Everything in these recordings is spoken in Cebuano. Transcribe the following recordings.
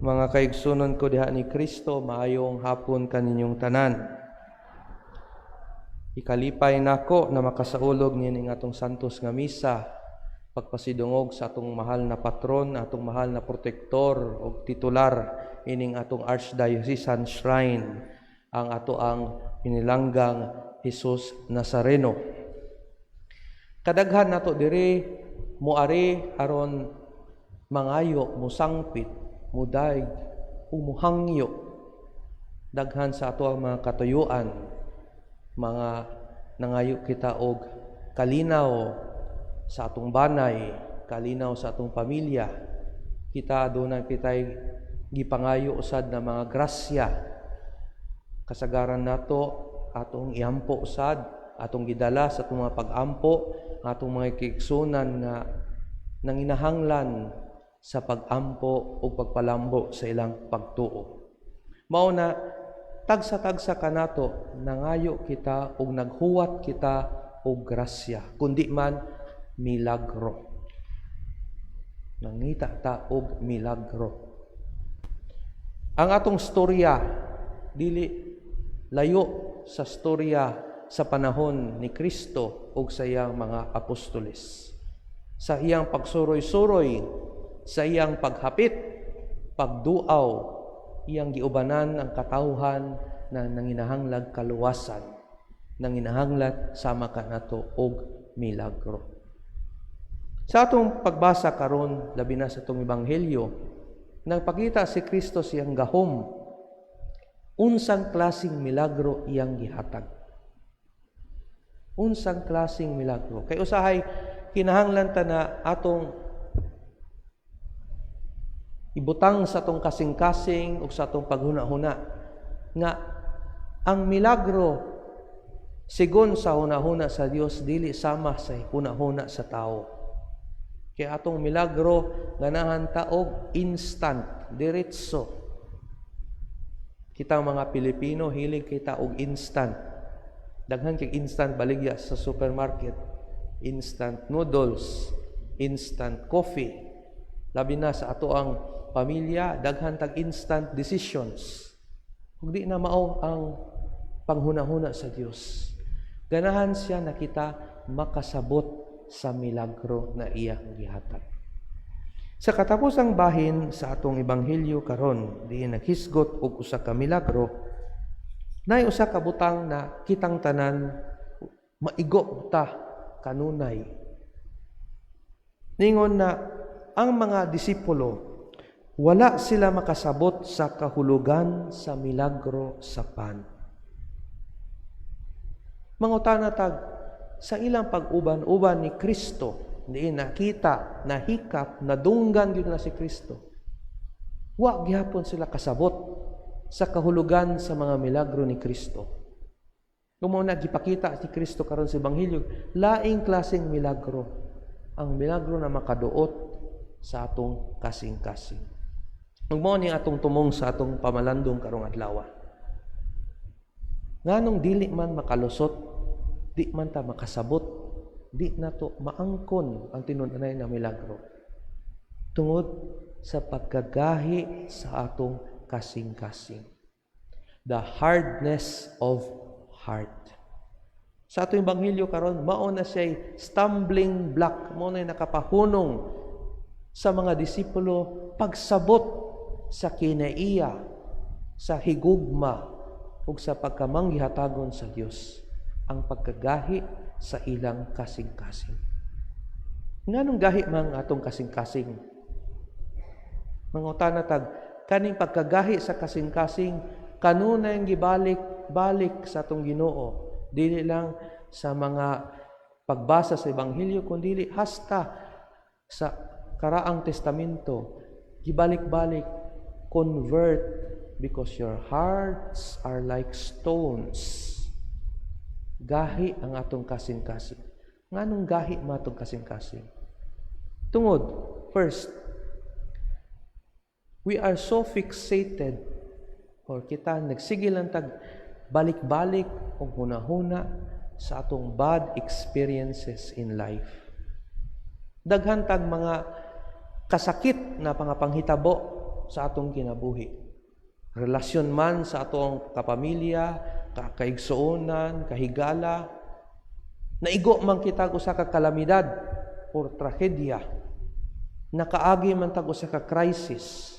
Mga kaigsuonan ko diha ni Kristo, maayong hapon kaninyong tanan. Ikalipay nako na makasaulog niining atong santos nga misa, pagpasidungog sa atong mahal na patron, atong mahal na protektor o titular ining atong Archdiocesan Shrine, ang ato ang pinilanggang Jesus Nazareno. Kadaghan nato diri moari aron mangayo, musangpit, mudayeg, ug muhangyo. Daghan sa ato ang mga katuyuan, mga nangayo kita og kalinaw sa atong banay, kalinaw sa atong pamilya. Kita aduna kitay gipangayo usad na mga grasya. Kasagaran nato atong iampo usad, atong gidala sa atong mga pag-ampo, atong mga kaigsuonan nga nanginahanglan sa pag-ampo o pagpalambo sa ilang pagtuo. Mao na tagsa-tagsa kanato nangayo kita og naghuwat kita og grasya, kundi man milagro. Nangita ta og milagro. Ang atong storya dili layo sa storya sa panahon ni Kristo ug sa iyang mga apostoles. Sa iyang pagsuroy-suroy, sa iyang paghapit, pagduaw, iyang giubanan ang katawhan na nanginahanglag kaluwasan, nanginahanglag sama kanato og milagro. Sa atong pagbasa karon, labi na sa atong ebanghelyo, nagpakita si Kristo siyang gahom, unsang klaseng milagro iyang gihatag. Unsang klaseng milagro. Kay usahay kinahanglan ta na atong ibutang sa atong kasing-kasing o sa atong paghuna-huna nga ang milagro sigon sa hunahuna sa Dios dili sama sa hunahuna sa tao. Kaya atong milagro, ganahan ta og instant, diretso. Kitang mga Pilipino, hilig kita og instant. Daghan kay instant baligya sa supermarket. Instant noodles, instant coffee. Labi na sa ato ang pamilya, daghan tag instant decisions. Ug di na mao ang panghunahuna sa Dios. Ganahan siya na kita makasabot sa milagro na iyang gihatag. Sa katapusang bahin sa atong ebanghelyo karon, diin naghisgot og usa ka milagro, naay usa ka butang na kitang tanan maigo ta kanunay. Ningon na ang mga disipulo, wala sila makasabot sa kahulugan sa milagro sa pan. Mangutana tag sa ilang pag-uban-uban ni Kristo, diin nakita, nahikap, nadunggan gyud na si Kristo. Wa gihapon sila kasabot sa kahulugan sa mga milagro ni Kristo. Kung mao na gipakita si Kristo karon sa ebanghelyo, laing klaseng milagro. Ang milagro na makaduot sa atong kasing-kasing. Ug mao ni atong tumong sa atong pamalandong karong adlaw. Nganong dili man makalusot, di man ta makasabot, di nato maangkon ang tinud-anay na milagro? Tungod sa pagkagahi sa atong kasing-kasing. The hardness of heart. Sa atong ebanghelyo karon, mao na siya stumbling block, mao na nakapahunong sa mga disipulo pagsabot sa kinaiya, sa higugma ug sa pagkamanggihatagon sa Dios, ang pagkagahi sa ilang kasing-kasing. Nganong gahi man atong kasing-kasing? Mangutana tag kaning pagkagahi sa kasing-kasing kanunay gibalik-balik sa atong Ginoo, dili lang sa mga pagbasa sa ebanghelyo kundi hasta sa Karaang Testamento, gibalik-balik, "Convert because your hearts are like stones." Gahi ang atong kasing-kasing. Nganong gahi man atong kasing-kasing? Tungod, first, we are so fixated or kita nagsige lang tag balik-balik og hunahuna sa atong bad experiences in life. Daghan tag mga kasakit na mga panghitabo. sa atong kinabuhi. Relasyon man sa atong kapamilya, kaigsuonan, kahigala, naigo man kita usa ka kalamidad or trahedya, nakaagi man tag usa ka crisis,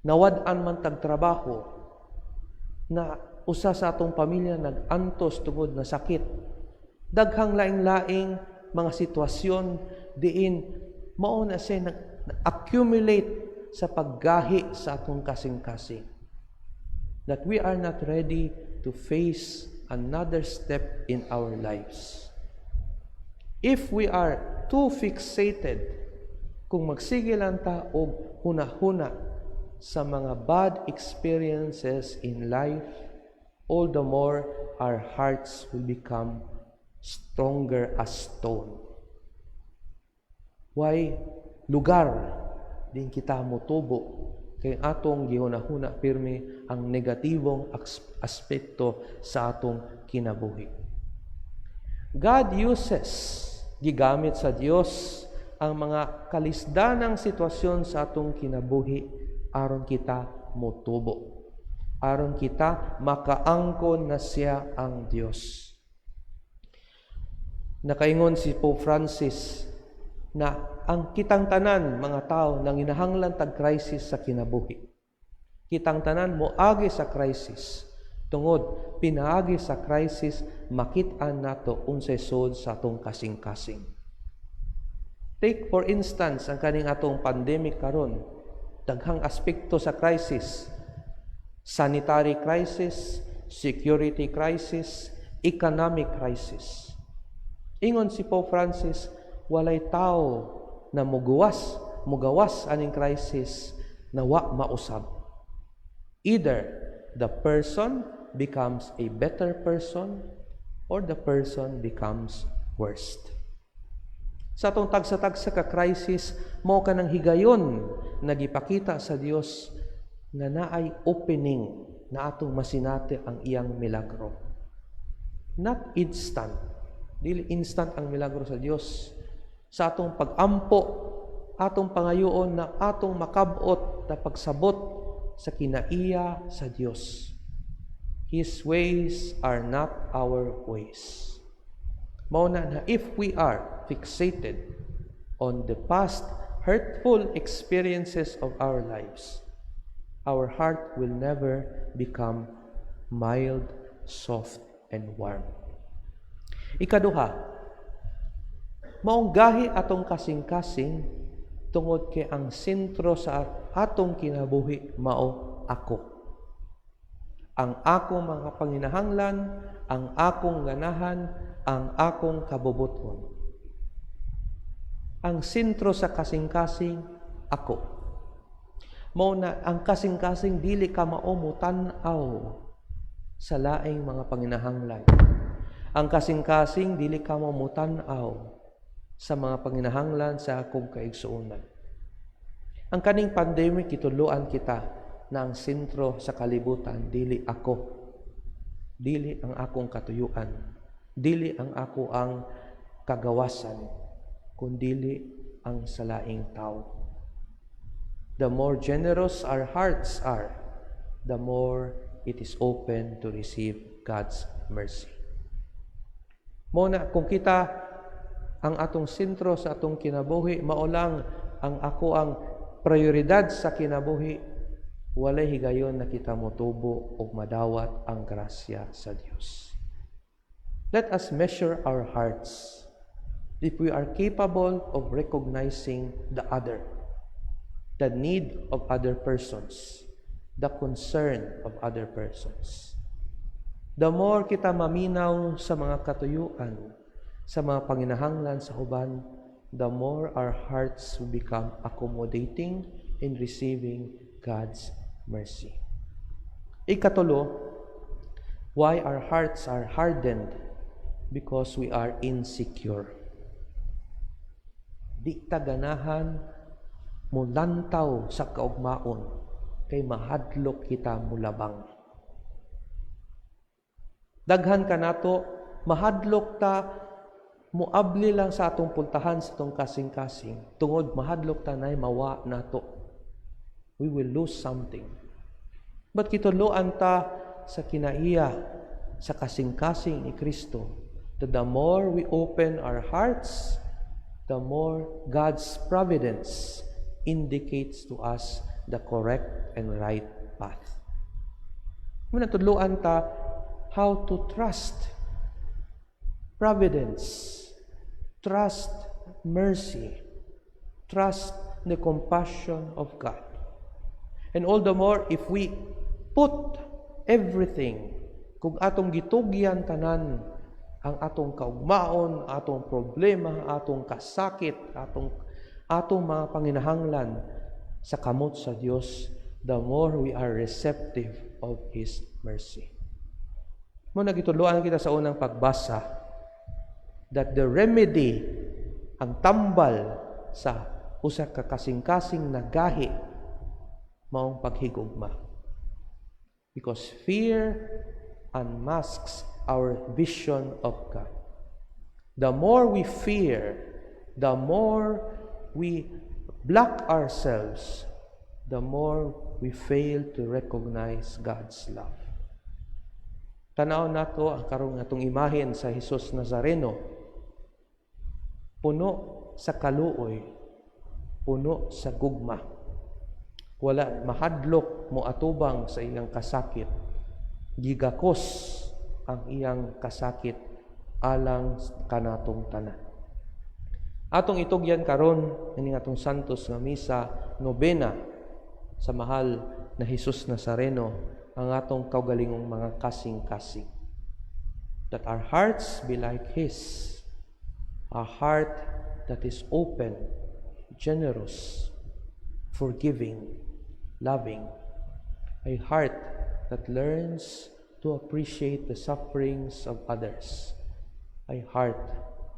nawad-an man tag trabaho, na usa sa atong pamilya nag-antos tungod na sakit. Daghang laing-laing mga sitwasyon diin mao na siya nag-accumulate sa paggahi sa atong kasing-kasing. That we are not ready to face another step in our lives. If we are too fixated, kung magsige lang ta og huna-huna sa mga bad experiences in life, all the more our hearts will become stronger as stone. Way lugar diin kita motubo kay atong gihuna-huna pirmi ang negatibong aspekto sa atong kinabuhi. God uses, gigamit sa Dios ang mga kalisdanang sitwasyon sa atong kinabuhi aron kita motubo. Aron kita makaangkon na siya ang Dios. Nakaingon si Pope Francis na ang kitang tanan mga tao nanginahanglan tag crisis sa kinabuhi. Kitang tanan moagi sa crisis. Tungod pinaagi sa crisis, makit-an nato unsay sud sa atong kasing-kasing. Take for instance ang kaning atong pandemic karon. Daghang aspekto sa crisis. Sanitary crisis, security crisis, economic crisis. Ingon si Pope Francis, walay tao na mugawas aning crisis na wa mausab. Either the person becomes a better person or the person becomes worst. Sa atong tagsa-tagsa ka crisis, mao kanang higayon nagipakita sa Dios nga naay opening na atong masinati ang iyang milagro. Not instant. Dili instant ang milagro sa Dios. Sa atong pag-ampo, atong pangayoon na atong makabot na pagsabot sa kinaiya sa Dios. His ways are not our ways. Mao na na if we are fixated on the past hurtful experiences of our lives, our heart will never become mild, soft, and warm. Ikaduha, maong gahi atong kasing-kasing tungod kay ang sentro sa atong kinabuhi mao ako. Ang akong mga panginahanglan, ang akong ganahan, ang akong kabubuton. Ang sentro sa kasing-kasing, ako. Mao na ang kasing-kasing dili ka mao motan-aw sa laing mga panginahanglan. Ang kasing-kasing dili ka mao motan-aw sa mga panginahanglan sa akong kaigsuonan. Ang kaning pandemic, gitudloan kita na ang sentro sa kalibutan dili ako. Dili ang akong katuyuan. Dili ang ako ang kagawasan, kundili ang sa laing tao. The more generous our hearts are, the more it is open to receive God's mercy. Mao na kung kita ang atong sentro sa atong kinabuhi mao lang ang ako ang prioridad sa kinabuhi, walay higayon na kita motubo og madawat ang grasya sa Dios. Let us measure our hearts if we are capable of recognizing the other, the need of other persons, the concern of other persons. The more kita maminaw sa mga katuyuan, sa mga panginahanglan sa uban, the more our hearts will become accommodating in receiving God's mercy. Ikatulo, why our hearts are hardened? Because we are insecure. Di ta ganahan mulantaw sa kaugmaon kay mahadlok kita mulabang. Daghan kanato mahadlok ta muabli lang sa atong pultahan sa atong kasing-kasing tungod mahadlok ta nay mawa nato. We will lose something. But gitudloan ta sa kinaiya, sa kasing-kasing ni Kristo, that the more we open our hearts, the more God's providence indicates to us the correct and right path. Mao natudloan ta how to trust providence, trust mercy, trust the compassion of God. And all the more if we put everything, kung atong gitugyan tanan ang atong kaugmaon, atong problema, atong kasakit, atong mga panginahanglan sa kamot sa Dios, the more we are receptive of His mercy. Mao na gitudloan kita sa unang pagbasa that the remedy, ang tambal sa usa ka kasing-kasing na gahi, maong paghigugma. Because fear unmasks our vision of God. The more we fear, the more we block ourselves, the more we fail to recognize God's love. Tanaw nato ang karong atong imahen sa Jesus Nazareno. Puno sa kaluoy, puno sa gugma. Wala mahadlok mo atubang sa iyang kasakit. Gigakos ang iyang kasakit alang kanatong tanan. Atong itugyan karon ining atong Santos nga misa, nobena sa mahal na Jesus Nazareno, ang atong kaugalingong mga kasing-kasing. That our hearts be like His, a heart that is open, generous, forgiving, loving, a heart that learns to appreciate the sufferings of others, a heart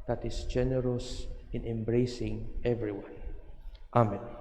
that is generous in embracing everyone. Amen.